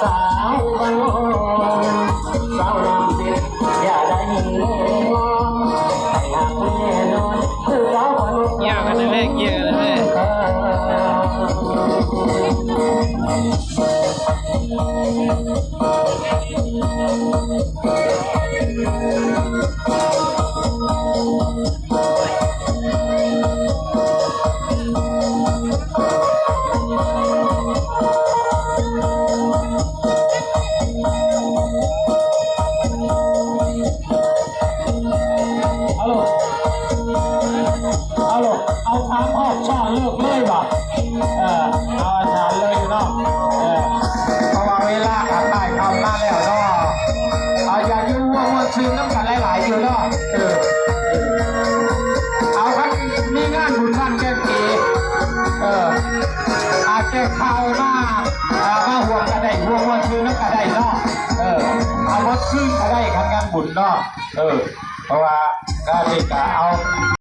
ສາວບ້ານນອກ ສາວນ້ຳເພັດ ຢ່າໄດ້ຍິນແນ່ນອນ ໃຫ້ຮັກແນ່ນອນ ຄືສາວບ້ານນອກ ເກັ່ຍກັນແທ້ແມ່ ເກັ່ຍກັນແທ້ແມ່. ເອົາໂລດ ເອົາໂລດ ເອົາຖາມຮອດຊ້າເລີກເລີຍບາດ ເອີ ເອົາອາຈານເລີຍເນາະ ເອີ ເພາະວ່າເວລາກໍໃກ້ຄ່ຳມາແລ້ວເນາະ ເອົາ ຢາກຢູ່ຮ່ວມມ່ວນຊື່ນນຳກັນຫຼາຍໆຢູ່ເນາະ ເອີ ເອີ ເອົາ ຄັນມີງານບຸນບ້ານແກ້ງເກ ເອີ ອາ ແກ້ງເຂົ້າມາ ອາ ມາຮ່ວມກັນໄດ້ ຮ່ວມມ່ວນຊື່ນນຳກັນໄດ້ເນາະ ເອີ ເອົາໝົດຄືນກໍໄດ້ ຄັນງານບຸນເນາະ ເອີ ເພາະວ່າກະເດັກກະເອົາ